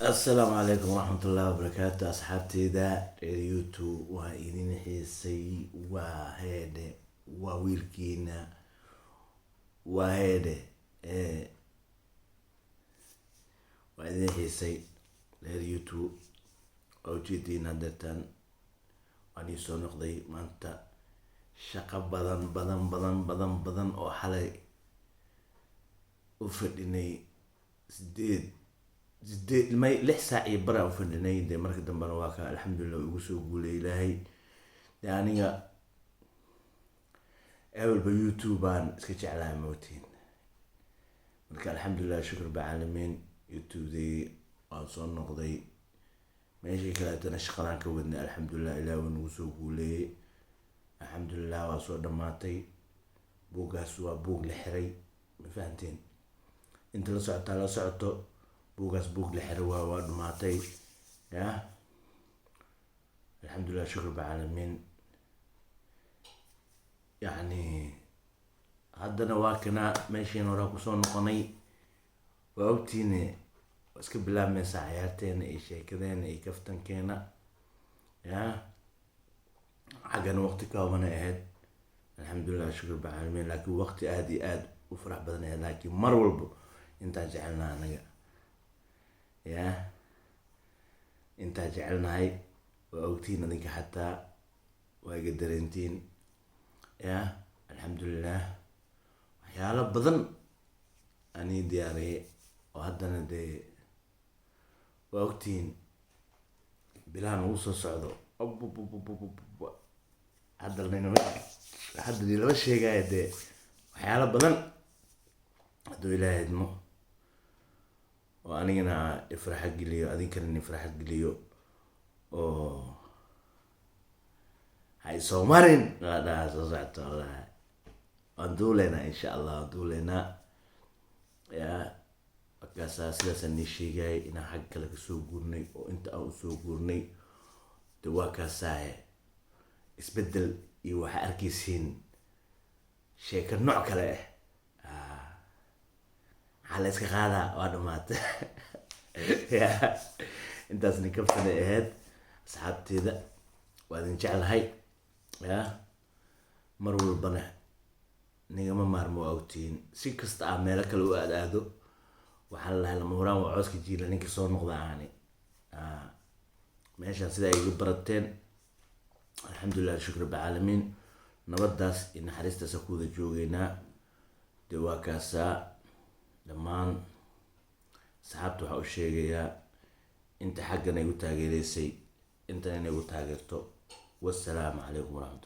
Assalaamu calaykum waraxmatullahi wabarakaatu, asxaabteyda reer YouTube. Waa idin xiisay. Waa heedhe, waa wiilkiina, waa heedhe, waa idin xiisay, reer YouTube. Waa ujeediin hadeertaan waan ii soo noqday maanta. Shaqo badan badan badan badan badan oo xalay u fadhinay, sideed sideed may 6 saac iyo bara u fadhinay. Dee marka dambena waa ka, alxamdulilah, igu soo guulay Ilaahay. Dee aniga awalba YouTube baan iska jeclahay, mootiin. Marka alxamdulilah, shukr bacaalamiin, YouTube-day waan soo noqday. Meeshii kaleetana shaqadaan ka wadnay, alxamdulilah, Ilaah wuu nagu soo guuleeyey. Alxamdulilah, waa soo dhammaatay. Buuggaas waa buug la xiray, ma fahanteen? Inta la socotaa la socoto, buuggaas buug la xiray waa dhamaatay. Ya, alxamdulilah, shukr bacaalamiin. Yacni haddana waa kana meeshiin horaa kusoo noqonay. Waa ogtiine, waa iska bilaabmaysaa cayaarteena iyo sheekadeena iyo kaftankeena. Ya, xaggana waqti koobanay ahayd, alxamdulilah, shukr bacaalamiin, laakiin waqti aada iyo aada u farax badan ahayd. Laakiin mar walbo intaan jecelnahay anaga, ya, intaan jecelnahay waa ogtiin adinka, xataa waa iga dareentiin. Ya, alxamdulilah, waxyaalo badan anii diyaariyay oo haddana dee waa ogtihiin bilahan ugu soo socdo. Hadda hadda lama sheegayo. Dee waxyaalo badan hadduu Ilaahay idmo oo anigana ifraxa geliyo, adinkana ifraxa geliyo, oo ha isoo marin la dhaha soo socto. Wallahi waan duuleynaa, insha Allah waan duuleynaa. Ya, markaasaa sidaasaan nii sheegayay inaan xagga kale kasoo guurnay oo inta aan usoo guurnay. De waa kaasaaye, isbeddel iyo waxaa arkaysiin sheeko nooc kale ah. Maxaa la iska qaadaa? Waa dhamaatay. Ya, intaasna kaftanay ahayd. Asxaabteeda waa idin jeclahay. Ya, mar walbana nigama maarmo, waa ogtihiin. Si kasta ah meelo kale u aad aado, waxaa la lahay lama huraan waa cooska jiila ninka soo noqda aani meeshaan sida ay iga barateen. Alxamdulilah, shukr bacaalamiin, nabadaas iyo naxariistaasa ku wada joogeynaa. Dee waa kaasaa. Dhammaan asxaabta waxaa u sheegayaa inta xaggan ay u taageereysay, intan inay u taageerto. Wassalaamu calaykum waraxmatullah.